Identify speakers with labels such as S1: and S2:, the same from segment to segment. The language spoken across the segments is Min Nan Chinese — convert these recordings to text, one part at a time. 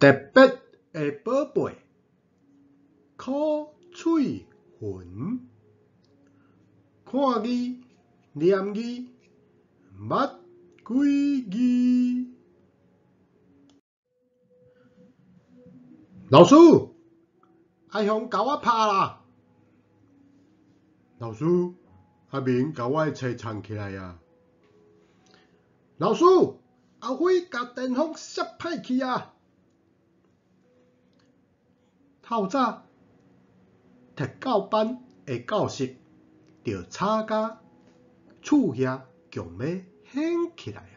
S1: 特別的寶貝，苦喙痕，看字念字，捌幾字。老師，阿雄共我拍啦！老師，阿明共我的冊藏起來矣。老師，阿輝共電風摔歹去矣。透早，特教班的教室就吵甲厝遐強欲掀起來矣。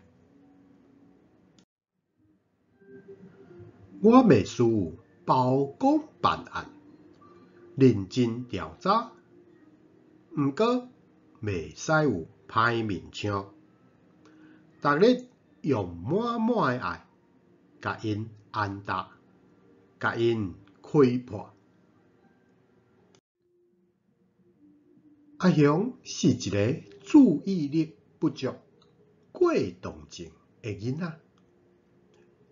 S1: 我袂輸包公辦案，認真調查，毋過袂使有歹面相。逐日用滿滿的愛，共𪜶安搭，共𪜶開破。阿雄是一个注意力不足過動症的囡仔，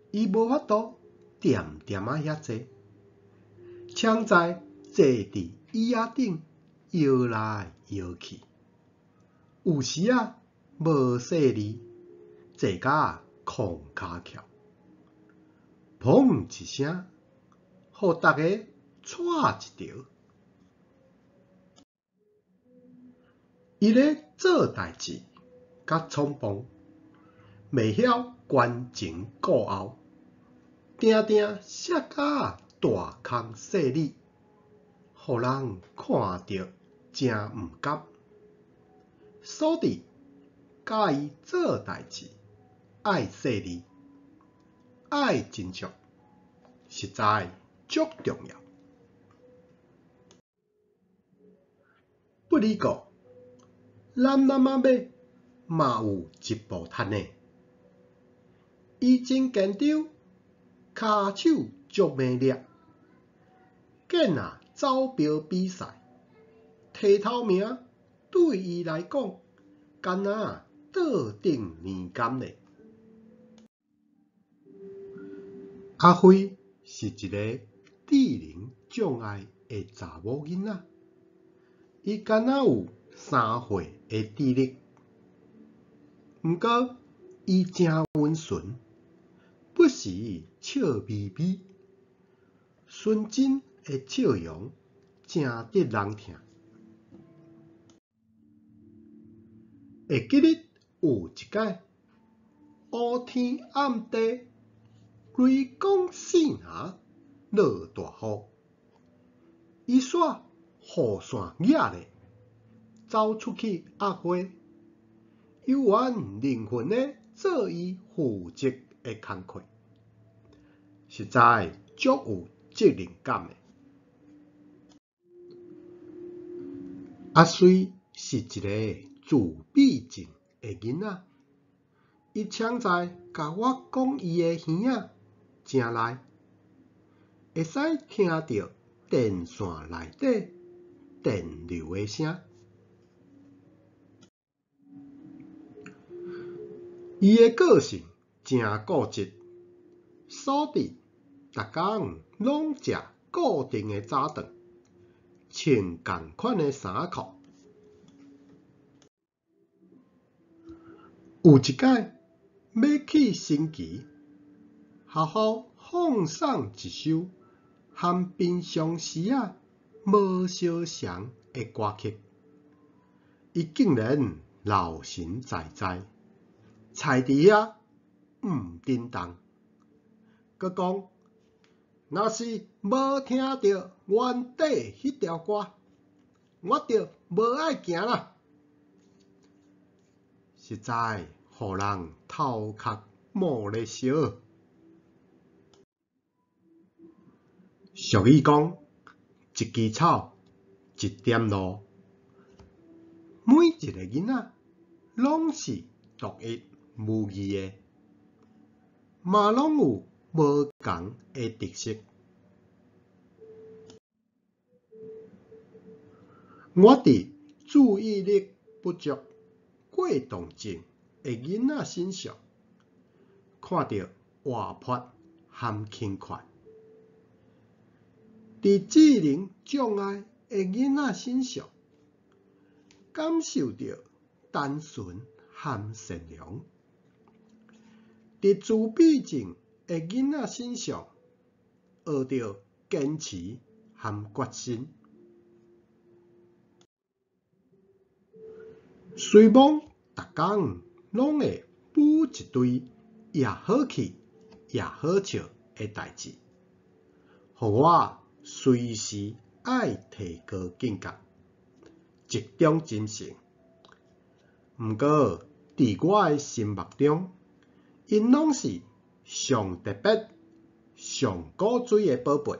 S1: 伊無法度恬恬仔遐坐，常在坐佇椅仔頂搖來搖去，有時仔無細膩，坐甲空跤翹，砰一聲，予逐家掣一著。伊咧做代誌較衝動，袂曉觀前顧後，定定寫甲大空細膩，予人看著誠毋甘。所以教伊做代誌愛細膩，愛斟酌，實在足重要。不離國，攬攬仔馬嘛有一步踢呢。伊真緊張，跤手足猛掠，見若走標比賽，提頭名對伊來講，敢若倒轉年甘咧。阿輝是一个智能障礙的查某囡仔，伊敢若有3歲的智力，毋過伊誠溫順，不時笑眯眯，純真的笑容誠得人疼。會記得有一擺，烏天暗地，雷公四若落大雨，伊煞雨傘攑咧，走出去壓花，猶原認份咧做伊負責的工課，實在足有責任感的。阿水是一个自閉症的囡仔，伊常在共我講伊的耳仔誠利，會使聽著電線內底電流的聲。伊的個性誠固執，所以逐工攏食固定的早頓，穿仝款的衫褲。有一擺欲去升旗，學校放送一首和平常時仔無相像的歌曲，伊竟然老神在在，趄佇遐毋振動，閣講若是無聽著原底彼條歌，我就無愛行啦。實在予人頭殼冒咧燒。俗語講，一枝草，一點露。每一个囡仔攏是獨一無二的，嘛攏有無仝的特色。我佇注意力不足過動症的囡仔身上，看著活潑含輕快。佇智能障礙的囡仔身上，感受著單純含善良；佇自閉症的囡仔身上，學著堅持含決心。雖罔逐工攏會舞一堆也好氣也好笑的代誌，予我隨時愛提高警覺，集中精神。毋過，佇我的心目中，𪜶攏是上特別、上古錐的寶貝。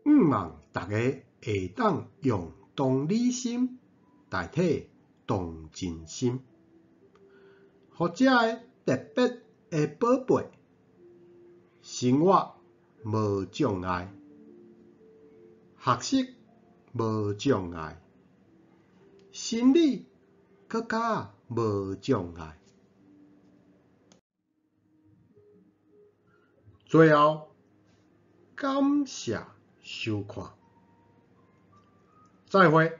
S1: 向望逐家會當用同理心代替同情心，予遮个特別的寶貝生活無障礙，學習無障礙，心理閣較無障礙。最後，感謝收看，再會。